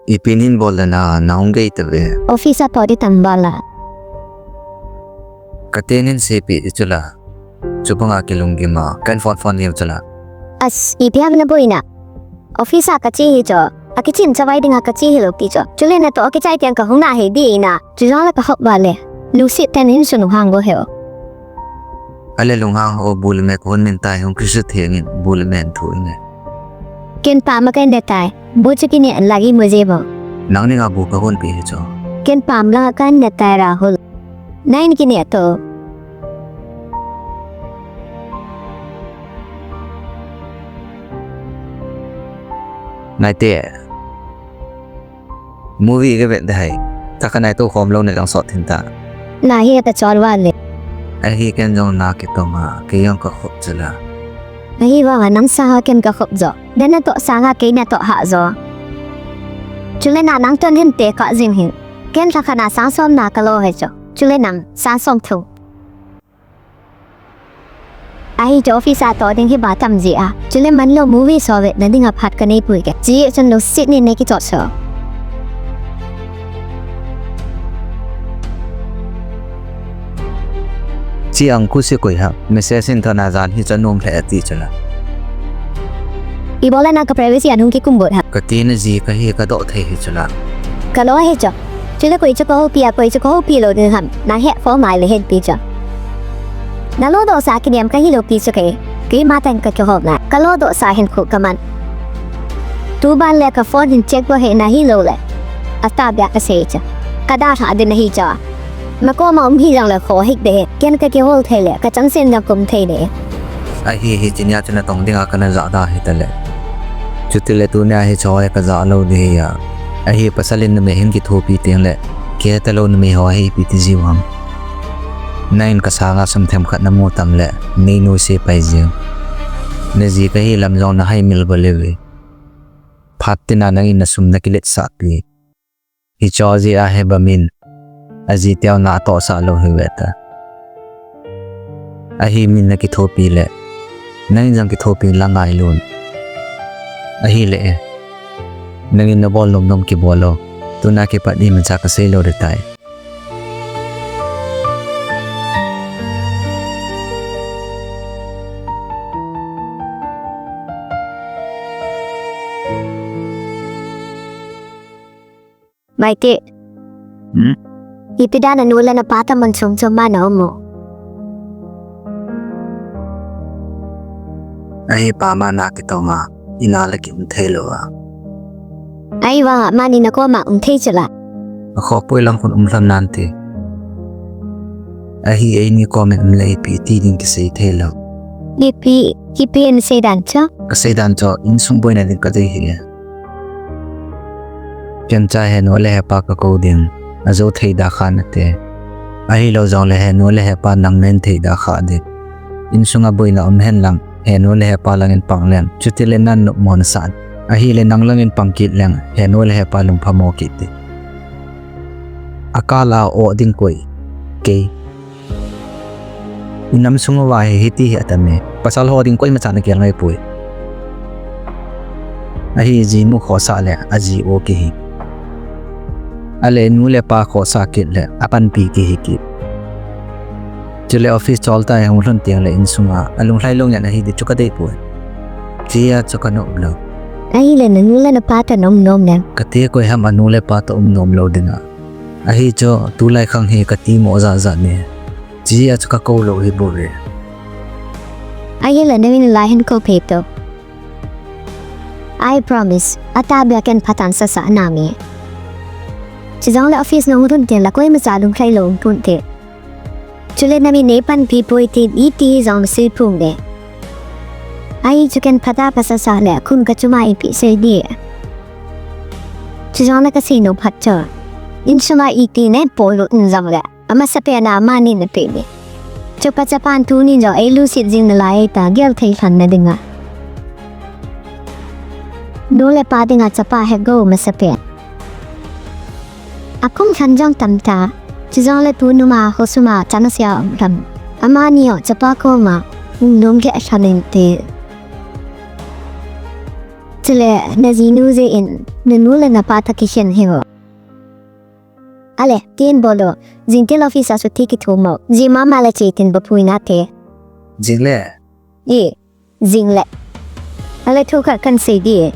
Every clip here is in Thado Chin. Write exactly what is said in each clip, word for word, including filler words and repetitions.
Ipi nin bol le na, na hung gei ta ve. Office a to di tam bal a. Ka te nin seipeh di chu la. Chubang a kilunggim a, kan phone phone lem chu la. As, ipi ham na boina. Office a ka che hi chu. A kichim chavai ding a ka che hilou pi chu. Chule natoh a kichai tiang ka hung na hi di na. Chujong la ka hop bal le. Lungset ten in sun hang go he o. Ale lunghang ho bu le me ko hon min tai hung kisu theng in bu le men thu in le. Ken pam a ken de tai. Bu chu kini an lagi mu je mo. Nang ni nga bu ka hon pi hi chu. Ken pam la kan de tai Rahul. Nine kini to. Ngai te. Movie ka vet dahai. Taka nai to khom lou ne lang sot thin ta. Na hi ta chol wa le. Ahi ken jong na kitong a, kei jong ka khop chu la. Ahi wa nang sa ha ken ka khop jo. Dan natoh sa ha kei natoh ha jo. Chule na nang ton hin te ka jing hin. Ken thakhat na sang som na ka lo he jo. Chule nang sang som thu. Ahi chu office a to ding hi ba tam ji a. Chule man lo movie so vet na ding a phat ka nei pui ke. Chi chun lo sit ni nei ki chot so. Chi ang ku si koi ha. Message in thona jan hi chan nom le ti chula. I bola na ka privacy anung ki kum bot ha. Ka ti na ji ka hi ka doh thei hi chula. Ka lo he cho. Chule koi chu ka ho pi a koi chu ka ho pi lo ding ham. Na he fo mai le hen pi cho. Na lo doh sa kiniam ka hi lo pi chu ke. Kei ma tan ka kihol na. Ka lo doh sa hin khu ka man. Tu ban le ka phone hin check bo he na hi lo le. A ta bia ka sei cho. Ka da tha de na hi cho. Ma ko ma um hi jang le kho hik de. Ken ka kihol thei le. Ka chang sen jang kum thei de. Ahi hi chi nia chu na tong ding a ka na ja da hi ta le. Chuti le tu nia hi cho e ka ja lo de hi a. Ahi pasal in na me hin kithopi teng le. Ke ta lo na me ho hi pi ti ji wang. Na in ka sanga sum them khat na mu tam le, nei nu se pai jing. Na ji ka hi lam jong na hai mil ba le ve. Phat tina nang in na sum na kilet sah pi. Hi cho ji a he ba min. A ji teo na to sa lo hi ve ta. Ahi min na kithopi le. Nang in jong kithopi la ngai lun. Ahi le e. Nang in na bol nom nom ki bol lo. Tu na kipat ni ma cha ka sei lo de tai. Maite. Hmm? Ipi dan na nu le na pa ta man chung chung ma na um mo. Ahi pa ma na kitong a, ina le ki um thei lo a. Ahi vang a mani na koma um thei chu la. A kho poi lang khun um lhon nan ti. Ahi eini koma um le ipi ti ding kisei thei lo. Ipi, ipi na sei dan chu? Ka sei dan chu, insung boina ding ka dei hi. Ken cha henu le hepa ka kou ding, a jou thei da kha nate. Ahi lo jong le henu le hepa nang nen thei da kha ding. Insunga boina um hen lang, henu le hepa langin pang leng, chuti le nan nopmo na san. Ahi le nang langin pang kit leng, henu le hepa lungphamo kit ding. A kal a o ding koi, kei. I nam sung uva hi hiti hi atam e. Pasal ho ding koima cha na gel ngai poi. Ahi ji nu khosa le, a ji o kihi. A le nu le pa khosa kit le, a panpi kihi kit. Chule office chol ta hung lhun tiang le insunga, a lunglhai lou ngen ahi di chu ka dei poi. Chia chu ka nom lo. Ahi le na nu le na pa ta nom nom le. Ka ti koi ham a nu le pa ta um nom lo dinga. Ahi chu, tulai khang hi ka ti mo ja ja ne. Chia chu ka kou lou hi bou ve. Ahi le na min lai hin kou phei to. I promise, a ta bia ken phat a sa sa na mi. Chi jong le office nung run te la koima cha lunglhai lou pun te. Chule na min nei panpi poi ti iti hi jong sei pun ve. Ahi chu ken phat a ka sa sa le khun ka chuma ipi sei di. Chi jong le ka sei nom phat cho. Insunga iti ne poi lo in jong le. Amasa pen a mani na pe ni. Chupa chapan tuni jong ei lungset jing nalai ta gel thei lhon na dinga. Nu le pa dinga chapa he go masa pen. A kum lhon jong tam ta. Chi jong le tu numa ho suma chana sia um lhon. Amani o chapa koma. Nung ge lhon in te. Chule, najinu jeh in, nanu le napa toh kikhen hih o. Ale, tin bol o. Jing tin office a chutti kithum o. Jing mama le che tin bapui nate. Jing le. E, jing le. Ale, thu khat kahin sei ding.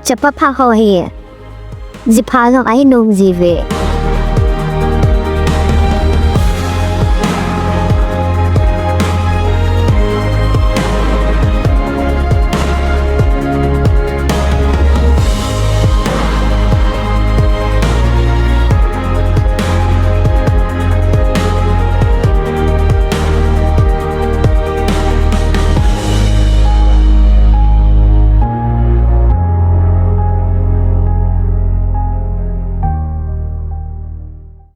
Chapa pha ho hi. Jipha jong ahi nom ji uve.